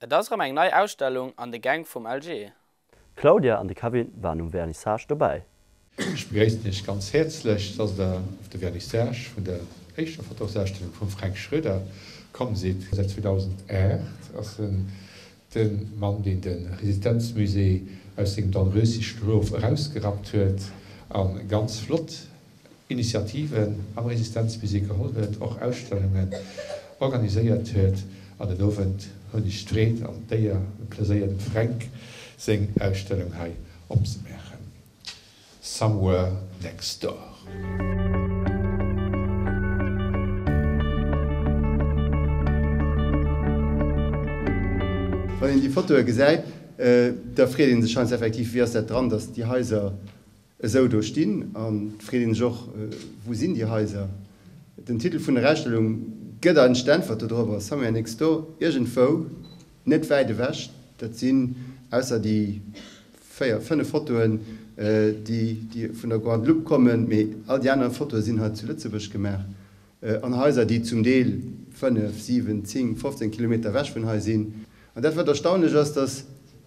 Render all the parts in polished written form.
Et ass erëm eng nei Ausstellung an de Gäng vum LG. D'Claudia an de Kevin waren um Vernissage dobäi. Ech begréissen Iech ganz häerzlech, dass Der op de Vernissage vun der éischter Fotosausstellung vum Fränk Schroeder komm sidd. Säit 2008 ass en de Mann, deen de Resistenzmusée aus sengem Dornröschenschlof erausgerappt huet a ganz flott Initiativen am Resistenzmusée geholl huet, och Ausstellungen organiséiert huet. An den Owend hunn ech d'Freed an d'Éier, de Pleséier, dem Fränk seng Ausstellung hei opzemaachen. Somewhere Next Door. Wann een déi Fotoe gesäit, da freet ee sech heiansdo effektiv, wéi ass dat dran, datt déi Haiser esou do stinn? An et freet een sech och, wou sinn déi Haiser? Den Titel vun der Ausstellung gëtt eigentlech d'Äntwert dodrobber, Somewhere Next Door, iergendwou net wäit ewech. Dat sinn, ausser déi 4, 5 Fotoen, déi vun der Guadeloupe kommen, mee all déi aner Fotoe sinn hei zu Lëtzebuerg gemaach, an Haiser, déi zum Deel 5, 7, 10, 15 Kilometer ewech vun hei sinn. An dat, wat erstaunlech ass, dass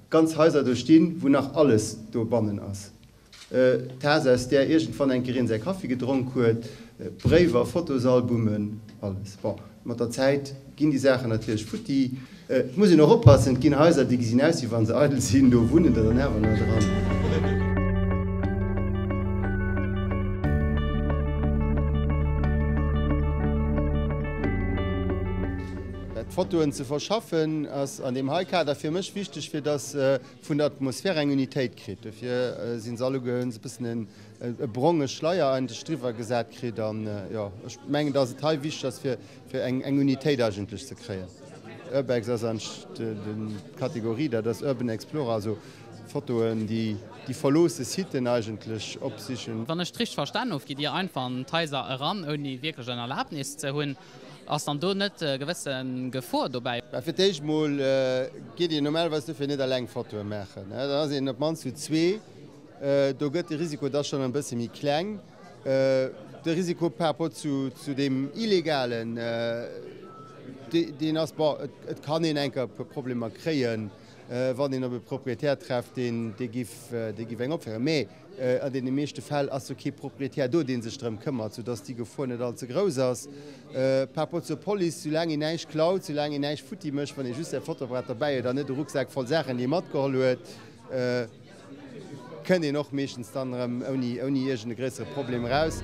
ganz Haiser do stinn, wou nach alles dobannen ass. D'Taass, aus där iergendwann eng Kéier een säi Kaffi gedronk huet, Bréiwer, Fotosalbumen, alles. Bon, mat der Zäit ginn déi Saachen natierlech futti. Et muss een och oppassen, et ginn Haiser, déi gesinn aus, wéi wa se eidel sinn, do wunnen der dann awer nach dran. D'Fotoen ze verschaffen ass an deem hei Kader fir mech wichteg, fir dass vun der Atmosphär eng Unitéit kritt. Dofir sinn se alleguer, hunn se e bëssen e bronge Schleier eigentlech driwwer gesat kritt. An jo, ech mengen, datt et hei wichteg ass, fir fir eng eng Unitéit eigentlech ze kréien. Urbex ass eigentlech d'Kategorie, dat ass Urban Explorer, also Fotoen, déi déi verloosse Siten eigentlech opsichen. Wann ech et richteg verstan hu, gitt Dir einfach an d'Haiser eran, ouni wierklech eng Erlaabnis ze hunn. Ass dann do net e gewësse Gefor dobäi? Mä fir d'éischt mol geet een normalerweis dofir net eleng Fotoe maachen. Dann ass een op d'mannst zu zwee. Do gëtt de Risiko da schonn e bësse méi kleng. De Risiko par rapport zu deem Illegalen, deen ass, bon, et kann een eng Kéier e puer Problemer kréien, wann een op e Proprietär trefft, deen dee giff eng opféieren. Mä An deene meeschte Fäll ass jo kee Proprietär do, dee sech drëm këmmert, soudass déi Gefor net all ze grouss ass. Par rapport zur Police, soulaang een näischt klaut, soulaang een näischt futti mécht, wann ee just säi Fotoapparat derbäi huet an net e Rucksak voll Saachen, déi ee matgeholl huet, kënnt een och meeschtens dann erëm ouni ouni iergend e gréissere Problem eraus.